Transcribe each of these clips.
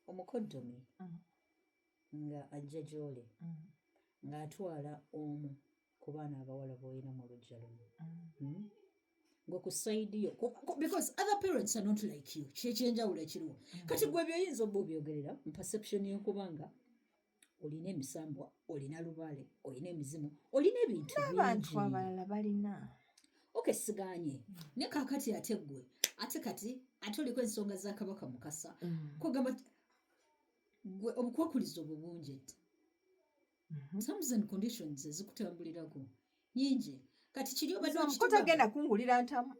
Omukoddomi nga ajja gy'oli ng'atwala omu ku baana abawala b'olina mu luggya luno. Gwe ku side yo, because other parents are not like you, kyekyenjawulo ekiriwo. Kati gwe byoyinza obba obyogerera mu perception y'okubanga olina emisambwa, olina lubaale, olina emizimu, olina ebintu N'abantu bingi. abalala balina. Okay, siganye, naye kaakati ate gwe, ate kati ate oliko ensonga za Kabaka Mukasa. Kugamba gwe obukwakulizo obwo bungi etta. Terms and conditions ezikutambulirako nyingi. Kati kiri obadde Omuko okitugamba. tagenda kungulira ntamu.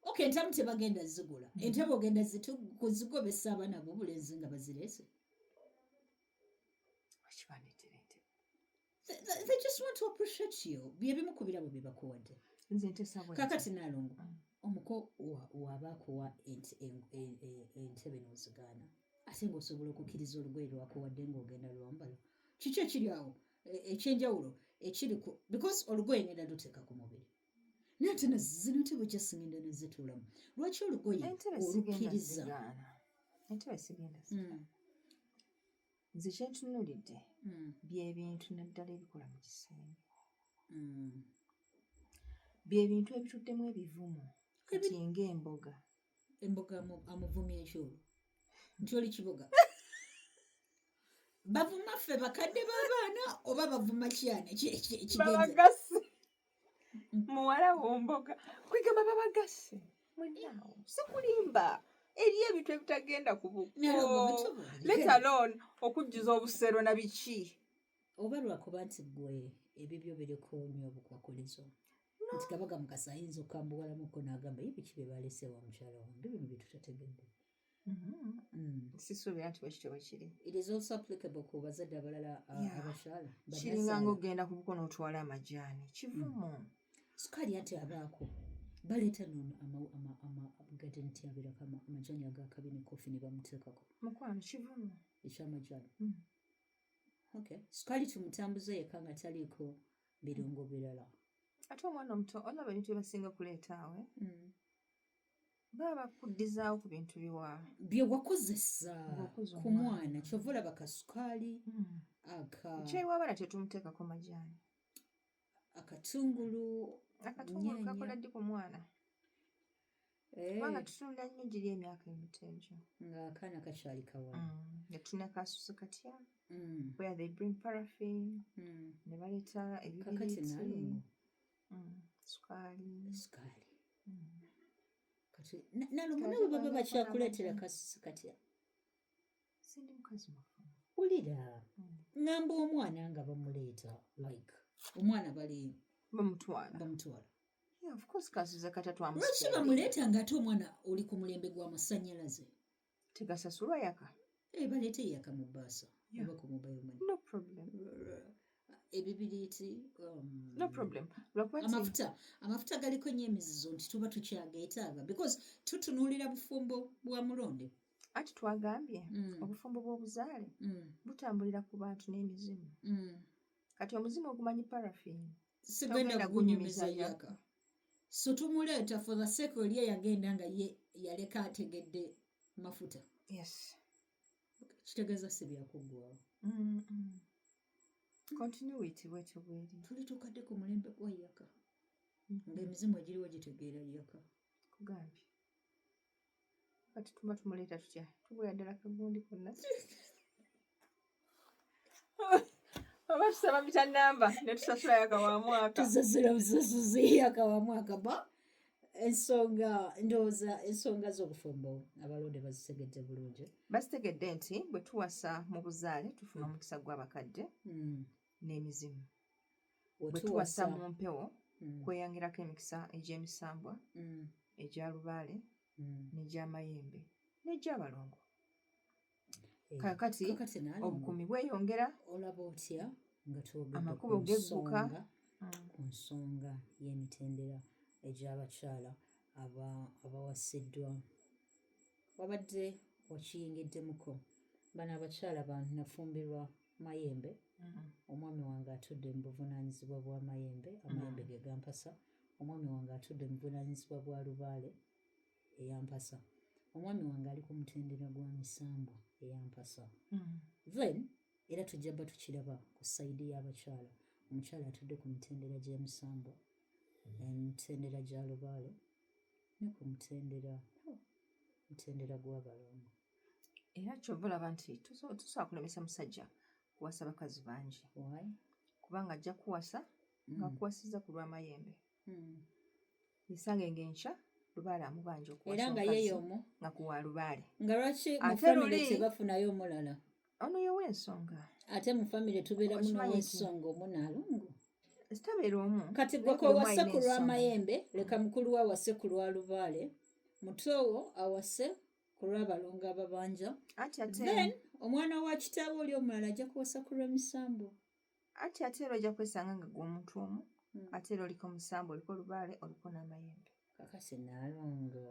Okay, entamu tebagenda zigula. Entebe ogenda kuzigobesa abaana b'obulenzi nga bazireese? Wakibandeetera entebe? They just want to appreciate you. Byebimu ku birabo bye bakuwadde. Nze ntesa bwe nti. Kakati Naalongo, omuko waaba akuwa entebe n'ozigaana, ate ng'osobola okukkiriza olugoye lwakuwadde ng'ogenda lwambala, kiki ekiri awo ekyenjawulo ekiri ku, because olugoye ngenda luteeka ku mubiri, naye ate zino entebe kyasingenda nezituulamu, lwaki olugoye Entebe sigenda olukkiriza? zigaana, entebe sigenda zigaana. Nze kyentunuulidde byebintu naddala ebikola mu kisenge, byebintu ebituddemu ebivumo kati ng'emboga. Emboga amuvumya ekyolo nti oli kiboga. Bavuma ffe bakadde b'abaana oba bavuma kyana ekigenze? Babagase muwala womboga, kwegamba babagase mwenaawo. Sikulimba, eri ebintu ebitagenda ku buko, let alone okujjuza obusero na biki. Oba lwakuba nti gwe ebibyo biriko nnyo obukwakulizo, nti Kabaka Mukasa ayinza okambuwalamuko n'agamba, ye biki bye balese wa mukyala wange bino bye tutategedde? Sisuubira nti bwekityo bwe kiri. It is also applicable ku bazadde abalala abakyala. Kiringa ngaogenda ku buko n'otwala amajaani, kivumo. Sukaali ate abaako baleeta nono garden tea abeerako amajaani agakabi ne coffee ne bamuteekako. Mukwano, kivumo. Ekyamajaani. Okay, sukaali tumutambuze yekka nga taliiko birungo birala. Ate omwana omuto, olaba ebintu byebasinga kuleeta awe, baba bakuddizaawo ku bintu biwa bye wakozesa Ng'okuza ku omwana. mwana. Kyova olaba kasukaali aka Kyewaabala tetumuteekako majaani. Akatungulu. Akatungulu Nnyaanya. kakola ddi ku mwana? Kubanga tutunula nnyo giri emyaka emito egyo. Ng'akaana kakyali kawala. Nga tulina kasusu katya, where they bring paraffin ne baleeta Kakati ebibiriiti, Naalongo, sukaali. Sukaali. Kati Naalongo, nabo baba bakyakuleetera kasusu katya? Sindi mukazi mufumbo. Wulira, ŋŋamba omwana nga bamuleeta, like omwana bali Bamutwala. Bamutwala. Yeah, of course, kasuze katya. Lwaki Twamusukaali bamuleeta ng'ate omwana oli ku mulembe gw'amasannyalaze? Tegasasulwa yaka. Eh, baleete yaka mu bbaasa oba ku mobile money. No problem. Ebibiriiti, No problem, lwakuba nti amafuta galiko nnyo emizizo nti tuba tukyageetaaga because tutunuulira bufumbo bwa mulonde. Anti twagambye obufumbo bw'obuzaale butambulira ku bantu n'emizimu. Kati omuzimu ogumanyi paraffin Sigenda togenda gunyumiza gunyumiza yaka. So tumuleeta for the sake oli eyagenda nga ye yaleka ategedde mafuta. Yes. Kitegeeza si byakuggwawo. Continuity bwetyo bweri. Tuli tukadde ku mulembe gwa yaka ng'emizimu egiriwo gitegeera yaka. Kugambye, kati tuba tumuleeta tutya? Tugula ddala kagundi konna oba tusaba mita namba ne tusasula yaka wa mwaka? Tusasula busasuzi yaka wa mwaka. Ba ensonga, ndowooza ensonga z'obufumbo abalonde bazitegedde bulungi. Bazitegedde nti bwe tuwasa mu buzaale tufuna omukisa gw'abakadde n'emizimu. Bwe tuwasa mu mpewo kweyangirako emikisa egy'emisambwa, egya lubaale n'egyamayembe n'egyabalongo. Kaakati Kakati Naalongo, obukuumi bweyongera. Olaba otya nga twogedde Amakubo ku gegguka. nsonga ku nsonga y'emitendera egy'abakyala abawasiddwa? Wabadde okiyingiddemuko, bano abakyala banafumbirwa mayembe. Omwami wange atudde mu buvunaanyizibwa bwa mayembe, amayembe ge gampasa. Omwami wange atudde mu buvunaanyizibwa bwa lubaale eyampasa. Omwami wange ali ku mutendera gwa misambwa eyampasa. Then era tujja bba tukiraba ku side y'abakyala. Omukyala atudde ku mitendera gy'emisambwa, emitendera gya lubaale, ne ku mutendera gw'abalongo. Era kyova olaba nti tosobola kulemesa musajja kuwasa bakazi bangi. Why? Kubanga ajja kuwasa ng'akuwasizza ku lw'amayembe. Yesange ng'enkya lubaale amubanja okuwasa Era nga omukazi ye y'omu nga kuwa lubaale. Nga lwaki mu Ate famire tebafunayo omulala? Ono yow'ensonga. Ate mu famire tubeeramu Okimanyi nti n'owensonga omu naalongo. Tabeera omu. Kati gwe Naye buli omu kowase alina ku ensonga. lw'amayembe, leka mukulu we awase ku lwa lubaale, mutowo awase ku lw'abalongo ababanja. Anti ate Then omwana wa kitaawe oli omulala ajja kuwasa ku lw'emisambo. Anti ate era ojja kwesanga nga gwe omuntu omu, ate era oliko omusambo, oliko olubaale, oliko n'amayembe. Kakasi naalongo.